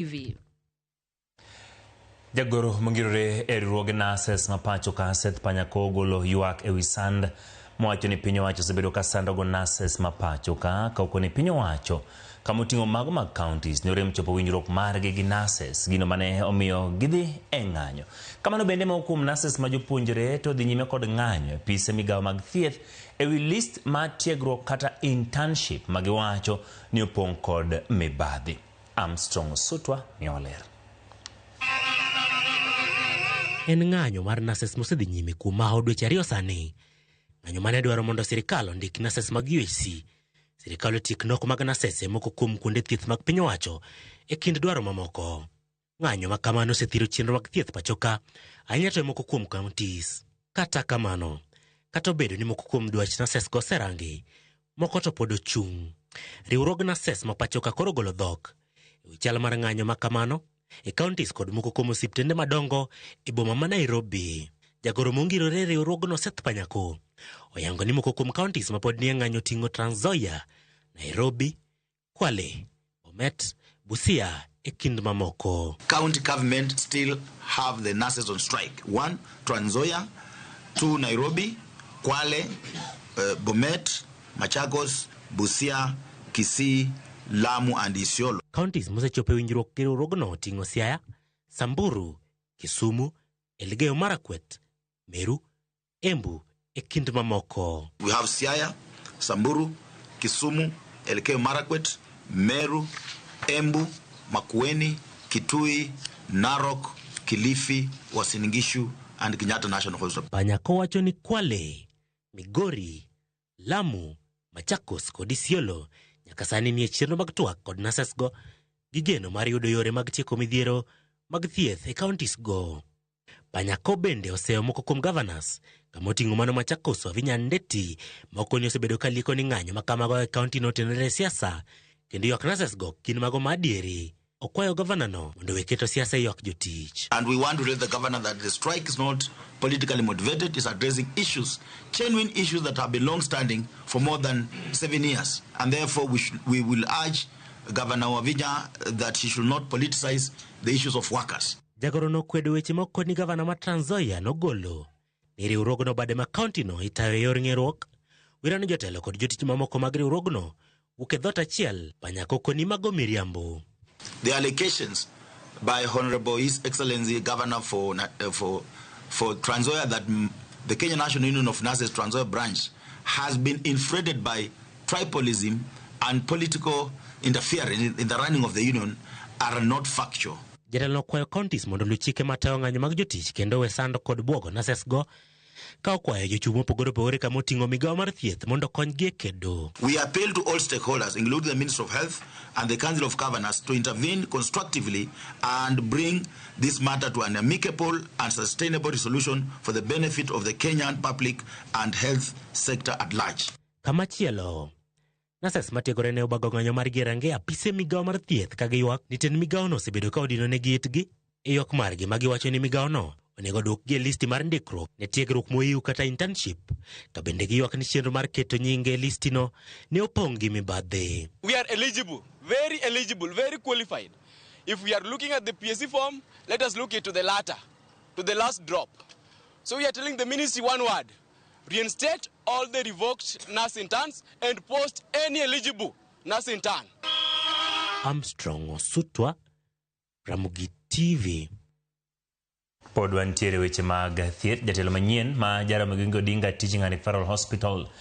TV. Jagoro mongirore e riwruoge nurses ma pacho ka Seth Panyako ogolo ywak ewi sand mowacho ni piny owacho osebedo ka sandogo nurses ma pacho ka okoni piny owacho kama oting'o mago mag counties ne orem chopo winjruok margi gi nurses gino mane omiyo gidhi e ng'anyo. Kamano bende moko kuom nurses ma jopuonjre to dhi nyime kod ng'anyo e pise migawo mag thieth ewi list mar tiegruok kata internship ma giwacho ni opong' kod mibadhi. Armstrong Sutwa miyowa ler. En ng'anyo mar nurses mosedhi nyime kuom maho dweche 2 sani. Ng'anyo mane dwaro mondo sirikal ondik nurses mag UHC. Sirikal otiek nok mag nurses e moko kuom kuonde thieth mag piny owacho e kind dwaro mamoko. Ng'anyo ma kamano osethiro chenro mag thieth pachoka ahinya to e moko kuom counties. Kata kamano, kata obedo ni moko kuom dwach nurses go oserangi, moko to pod ochung'. Riwruog nurses ma pachoka koro ogolo dhok e wi chal mar ng'anyo ma kamano e counties kod moko kuom osiptende madongo e boma ma Nairobi. Jagoro mongirore e riwruogno Seth Panyako oyango ni moko kuom counties ma pod nie ng'anyo ting'o Trans Nzoia, Nairobi, Kwale, Bomet, Busia e kind mamoko. County government still have the nurses on strike. 1, Trans Nzoia, 2, Nairobi, Kwale, Bomet, Machakos, Busia, Kisii, Lamu and Isiolo. Counties mosechopo e winjruok gi riwruogno oting'o Siaya, Samburu, Kisumu, Elgeyo Marakwet, Meru, Embu e kind mamoko. We have Siaya, Samburu, Kisumu, Elgeyo Marakwet, Meru, Embu, Makueni, Kitui, Narok, Kilifi, Uasin Gishu and Kenyatta National Hospital. Panyako wacho ni Kwale, Migori, Lamu, Machakos kod Isiolo nyaka sani nie chenro mag twak kod nurses go gi geno mar yudo yore mag tieko midhiero mag thieth e counties go. Panyako bende oseyo moko kuom governors kama oting'o mano Machakos Wavinya Ndeti moko ni osebedo ka lieko ni ng'anyo ma kamago e county no otenore e siasa kendo ywak nurses go gin mago ma adieri. Okwayo gavana no mondo owe keto siasa e ywak jotich. And we want to tell the governor that the strike is not politically motivated, it's addressing issues, genuine issues that have been long-standing for more than 7 years. And therefore we will urge Governor Wavinya that he should not politicize the issues of workers. Jagoro nokwedo weche moko ni gavana ma Trans Nzoia nogolo ni riwruogno bade ma county no itayo e yor ng'eruok. Wira ni jotelo kod jotich mamoko mag riwruogno wuok e dhoot achiel. Panyako koni mago miriambo. The allegations by Honorable His Excellency Governor for Trans Nzoia that the Kenya National Union of Nurses Trans Nzoia branch has been inflated by tribalism and political interference in the running of the union are not factual. Jatelo nokwayo counties mondo oluw chike matayo ng'anyo mag jotich kendo we sando kod buogo nurses go ka okwayo jochung' mopogore opogore kama oting'o migawo mar thieth mondo okonygi e kedo. We appeal to all stakeholders, including the Ministry of Health and the Council of Governors, to intervene constructively and bring this matter to an amicable and sustainable resolution for the benefit of the Kenyan public and health sector at large. Kamachielo, nurses matiegore ne obago ng'anyo margi e rangeye apise migawo mar thieth ka giywak ni tend migawono osebedo ka odinonegi itgi e ywak margi ma giwacho ni migawono onego odwokgi e listi mar ndikruok ne tiegruok moyiw kata internship ka bende giywak ni chenro mar keto nyinge e listino ne opong' gi mibadhi. We are eligible, very eligible, very qualified. If we are looking at the PSC form, let us look into the latter, to the last drop. So we are telling the ministry one word: reinstate all the revoked nurse interns and post any eligible nurse intern. Armstrong Osutwa, Ramogi TV. Pod wantiere weche mag thieth. Jatelo manyien ma Jaramogi Oginga Odinga Teaching and Referral Hospital